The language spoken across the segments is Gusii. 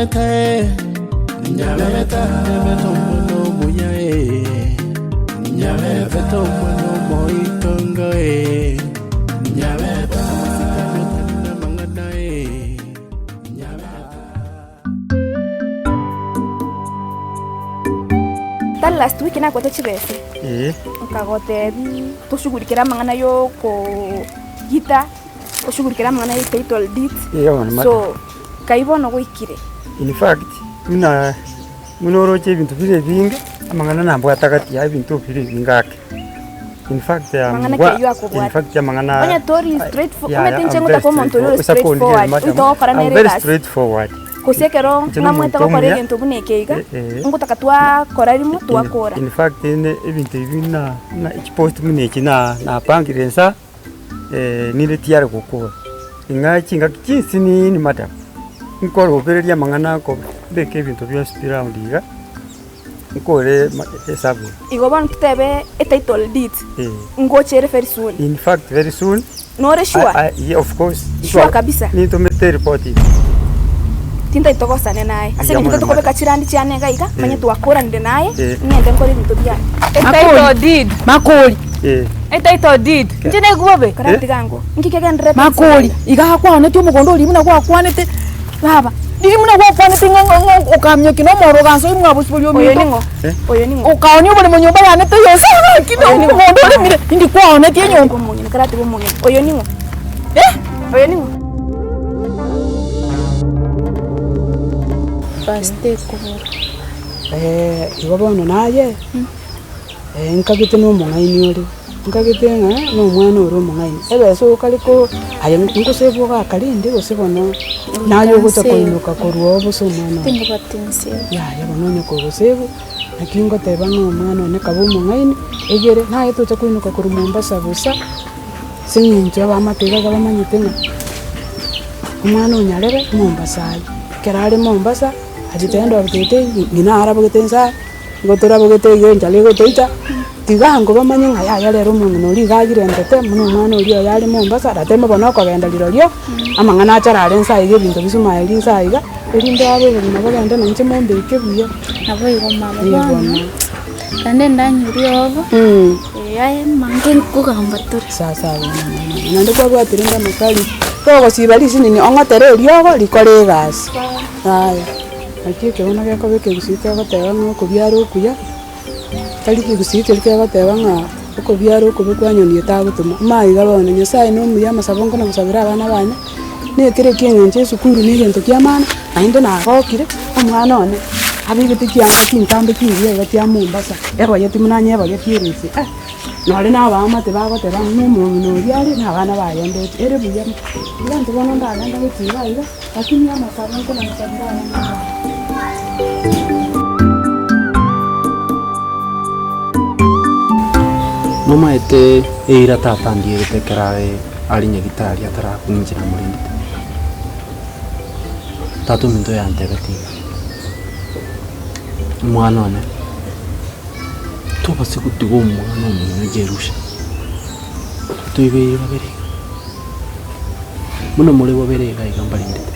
Nyabete, Nyabete, Nyabete omwana omuya eh. Nyabete omwana omoitongo eh. Nyabete amasikani otari namang'ana eh. Nyabete. Tari last week nakwete chibese Ee. nkagotebi toshughulikere amang'ana yokogita Oshugurikere amang'ana ye title deed. Ee bono ma- So, kai bono goikire. In fact, buna buna oroche ebinto bire ebinge, amang'ana nambwate agati yaye ebinto bire ebinge ake. In fact am Amang'ana gwa ki ayio akobwate? in fact amang'ana Onye tori straight fo- Yeah, omanyete yeah, inche I'm ngotaka very omonto oria ore straightforward. straight forward, Madam, oito ogokora I'm nere very egasi. straight forward. Gose ekero Inche ng'amwete nomonto gokora omuya. egento buna eke iga, Eh, eh. ngotaka twakora rimo twakora. In fact ine ebinto ebi na na chipost buna echi na napangire nsa. ninde tiare gokora, ing'a chingaki chinsinini madam, nkorobereria amang'ana nko mbeke ebinto bionsi pi round iga, nkore ma esabu. Igo bono totebe etitle deed Eh. ngocha ere very soon. In fact very soon. Nore sure? I, I, yeah, of course. Sure kabisa? Nintomete eripoti eye. Tintagete togosane naye ase Mbuya eng'encho mono, tokobeka madam. chirandi chiane iga iga, manye Eh. twakoranire naye, Eh. ng'ende nkore ebinto biane. Etitle deed. Makori. Eh. Etitle deed. Inche naigwe bobe. Karatiga ango, nki kegendererete Makori, iga akwanete omogondo oria buna gwakwanete, baba, riria buna gwakwanete ng'a ng'a ng'a okamiokia na omoro ogansoa imwe bosibori Oyo ominto, ning'o? Oyo ning'o? okaonia oboremo nyomba yane teiyo ase gaki na Oyo ning'o? omogondo oremire, indi kwaonetie enyomba. Karatiga omong'ina, karatiga omong'ina. Oyo ning'o? Eh! Oyo ning'o? Pastor ekobora. Igo bono naye, nkagete na omong'aini ore, nkagete ng'a na omwana ore omong'aini, ebesa okare ko aye ngosebwa ogaka rende gose bono naye ogocha koinuka korwa oo bosa omwana one. Tingobwati ensemo. Yaya bono onye kogosebwa, naki ngoteba ng'a omwana one kabe omong'aini, egere naye tocha koinuka korwa Mombasa bosa, ase eng'encho abamate iga iga bamanyete ng'a omwana onyarebe Mombasa aye. Ekero are Mombasa, at the end of the day, ng'ina arabogete inse aa, igo torabogete iga enchara egotoita, tiga ango bamanye ng'a yaya rero omong'ina oria iga agirentete, buna omwana oria oyo are Mombasa, rateme bono okogenda rirorio, amang'ana achare are inse aiga ebinto bisumaeri inse aiga, erinde abe obogima bogende na inche mombeke buya. Nabo igo mama Eeh bono, bono. naende ndanywe riogo, eh aye mange nkogamba tore. Sasa bono mama, naende kwabwate rende amakari, togosiba risinini ong'otere eriogo rikore egasi, yaya. Naki ekebono gekoba ekegusii kegoteba ng'a okobiara okuya, tari kegusii keria kegoteba ng'a okobiara okobe kwa nyoni etagotoma. Maiga bono, Nyasaye na omuya amasabo nkona gosabera abana bane, na ekero ekia eng'encho esukuru na egento kia maana, naende nagokire, omwana one, abegete chianga chintambe chingiya iga chia Mombasa, eboyeti buna anyebogetie erusi eh. Nonye na abaamate bagoteba ng'a omong'ina oria are na abana baye ndoche, ere buya. Iga intwe bono ndagenda gochia iga iga, lakini amasabo nkona gosabera abana baye. Nomaete eira tata andierete ekero are are nyagitari atarakwa inche namorendete. Tata ominto oyantebetie iga, omwana one. Tobasa gotiga omwana omino Jerusha, toibeire babere iga, buna more babere iga iga mbarendete.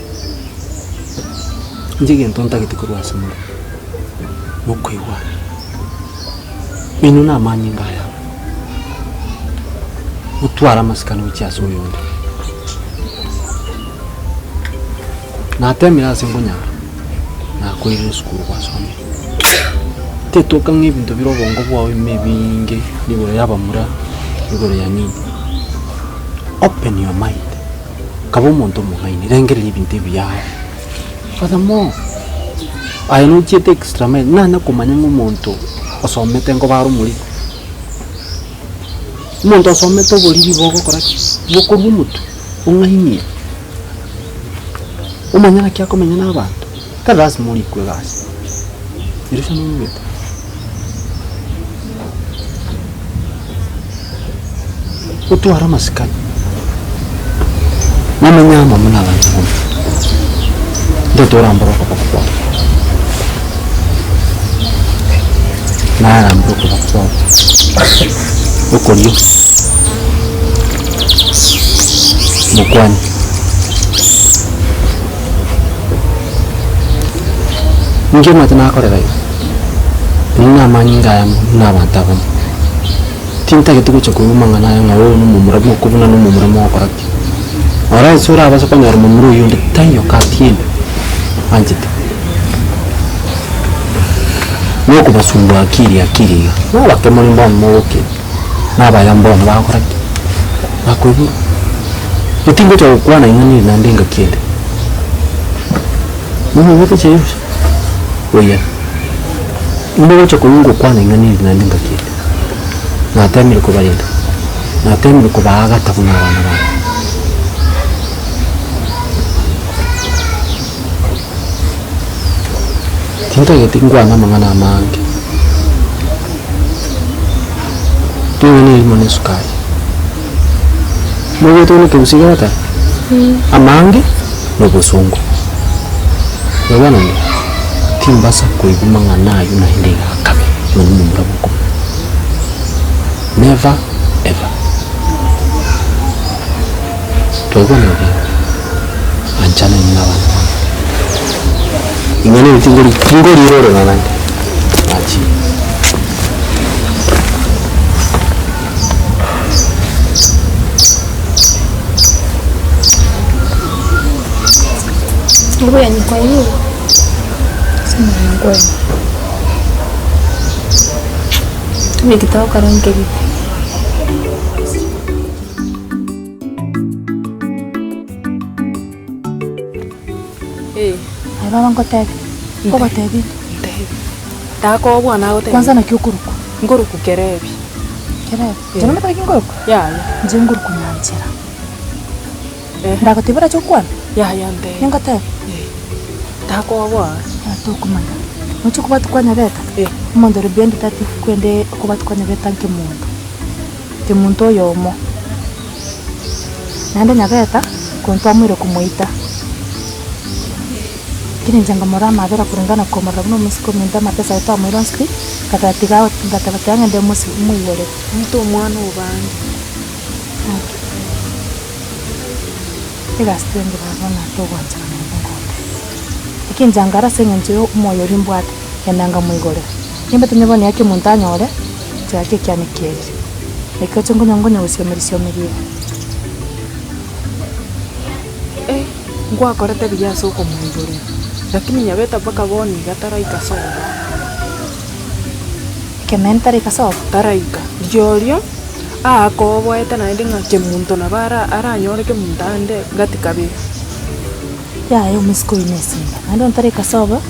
Inche egento ntagete korwa ase more, nokoigwana. Inwe na amanyinga aya amo, motware amasikani gochia ase oyonde. Natemire ase nkonyara, nakoirire esukuru gwasomire. Tetoka ng'a ebinto bire obongo bwao ime ebinge igoro ya abamura, igoro ya nini. Open your mind, kaba omonto omong'aini, rengereria ebinto ebiya aye. Furthermore, aye nochiete extra mile, nana komanya ng'a omonto osomete nkoba are omoriri. Omonto osomete oboriri bogokora ki? Bokorwa omotwe, ong'ainie, omanye naki akomenya na abanto. Tari lasima orikwe egasi, erio nonyigwete. Otware amasikani, momenye amo buna abanto bomo, ntotorambora okoboko kwabo, narambore okoboko kwabo okorio, mokwane. Inki omanyete nakorera iga? Inwe na amanyinga ayamo, buna abanto abamo. Tintageti gocha koigwa amang'ana aya ng'a oyo nomomura bw'okobuna na omomura mogokora ki. Ore ase orabase konyora omomura oyio onde taiyo katiende anchete. Nokobasumbua akili akili iga, nabake more mbono mogokina, na abaya mbono bagokora ki? Bakoigwa. Tingocha gokwana ing'ana eri naende engaki ende. Momanyete chiairusha? Oya. Mbogocha koigwa ngokwana ing'ana eri naende engaki ende. Natemire kobarenda, natemire kobaagata buna abana bane. Tintageti nkwane amang'ana amange, ring'ana erimo na esukari. Moigwete buna ekegusii kegoteba? Amange na obosongo. Nabono inde, timbasa koigwa mang'ana aywo naende iga akabe ng'a nomomura bokong'u. Never ever. Twaigwanire buya, anchana inwe na abana bane. Ing'ana eri tingori tingoriirorera naende, nachire. Ngoya nkoigure. Tumia togokora nkegete. Aye baba ngotebie, nkogotebia inde? Ntebi. Takobua nagotebia. Kwanza naki okorokwa? Nkorokwa Kerebi. Kerebi? Inche nomanyete naki nkorokwa? Yaya. Inche nkorokwa Nyanchera. Ndagotebia orache gokwana? Yaya ntebi. Ningotebie? Takoboa. Tokomanya. Noche kobwati kwanyabeta? Omonto ore behind that kwende okobwati kwanyabeta nkemonto. Kemonto oyomo. Naende nyabeta, korwa twamoire komoita. Lakini inche nkamorora amabera kulingana komorora buna omosike ominto amapesa aye twamoire onsi pi, ngateba tiga ngateba tiga ng'ende mosi moigorere. Omonto omwana obange. Egasi twenge baba ng'a togwanchana naende ngoteba. Lakini inche angare ase eng'encho ya omoyo oria mbwate, ng'enda nkamoigorera. Nimbe tonyeboni gaki omonto anyore, inche gaki ekiane kierire. Naki oche nkonya nkonya gosiomeria siomeria iga. Eh, nkwakorete buya ase okomoigorera, lakini nyabeta mpaka bono iga taraika sobo. Ekeene taraika sobo? Taraika, riorio aakoboete naende ng'a kemunto nabo ara aranyore kemunto ande gati kabere. Yaya omosike oyio na esimba, naende onye taraika sobo,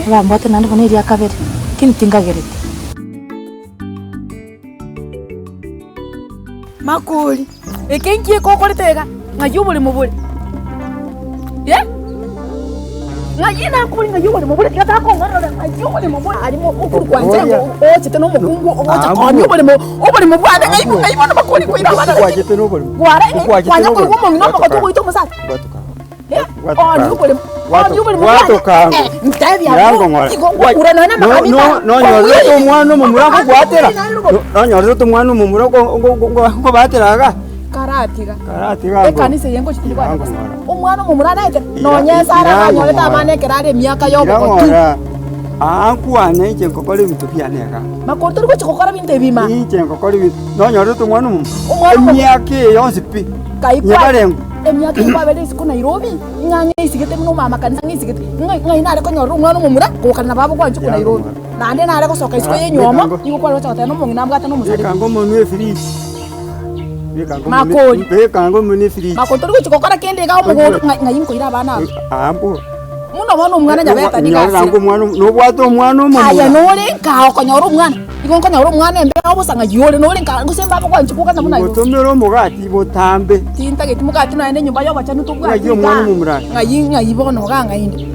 bambwate naende bono eria kabere, lakini tinkagereti. Makori, eke nki eke okorete iga? Ng'ai oboremo bore? Eh? Ng'ai nakobori ng'ai oboremo bore tiga takong'orora ng'ai oboremo bore aria mokuru kwanchera ng'o ochete na omokungu ogocha koonia oboremo oboremo bwane ng'ai ng'ai bono makori koira abana kware ng'ai kwanya koigwa omong'ina omogotu ogoita omosacha. Nonyorete omwana omomura nkogwatera, nonyorete omwana omomura nkobatera iga. Karatiga. Karatiga ango. Ekanisa eye ngochi tindi Irango kwana gose. ng'ora. Omwana omomura araete nonye Sara aranyorete abana ekero are emiaka ya obogotu. Ng'ora, aa nkwane inche nkokora ebinto biane iga. Makori tori gochi gokora binto ebi ma. Inche nkokora ebinto, nonyorete omwana omomura, Omwana omomura. emiaka eye yonsi pi, Kai kwa- nyebarengwe. Emiaka eyio kwabere isiko Nairobi, ng'a ng'eisigete buna omama kanisa ng'eisigete, ng'a ng'ai nare konyorera omwana omomura, gokana na baba kwancha oko Nairobi. Naende nare gosoka isiko ya enywomo, nigo kware gocha goteba na omong'ina ambwate na omosareka. Beka ngomonwe efridge. Beka ngomonwe- Makori. Beka ngomonwe efridge. Makori tori gochi gokora kende iga omogondo, ng'ai ng'ai nkoira abana aba. Ambo. Buna bono omwana nyabeta nigo Nyorera asire. ngo omwana nobwate omwana omomura. Aye nore nkaa okonyora omwana, igo nkonyora omwana embere obosa ng'ai ore, nore nkaa gose mbabe gwancha gokana buna igo. Ngotomere omogati botambe. Tintageti mogati nonya na enyomba y'obochenu tobwati Ng'ai omwana igaa. omomura? Ng'ai ng'ai bono iga ng'ai inde,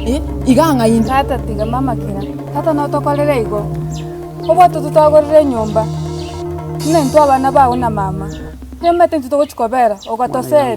eh, iga ng'ai inde. Tata tiga mama kira, tata notokorere igo, obwate totagorere enyomba, buna intwe abana bao na mama, niomanyete intwe togochi kobera, ogatoseria.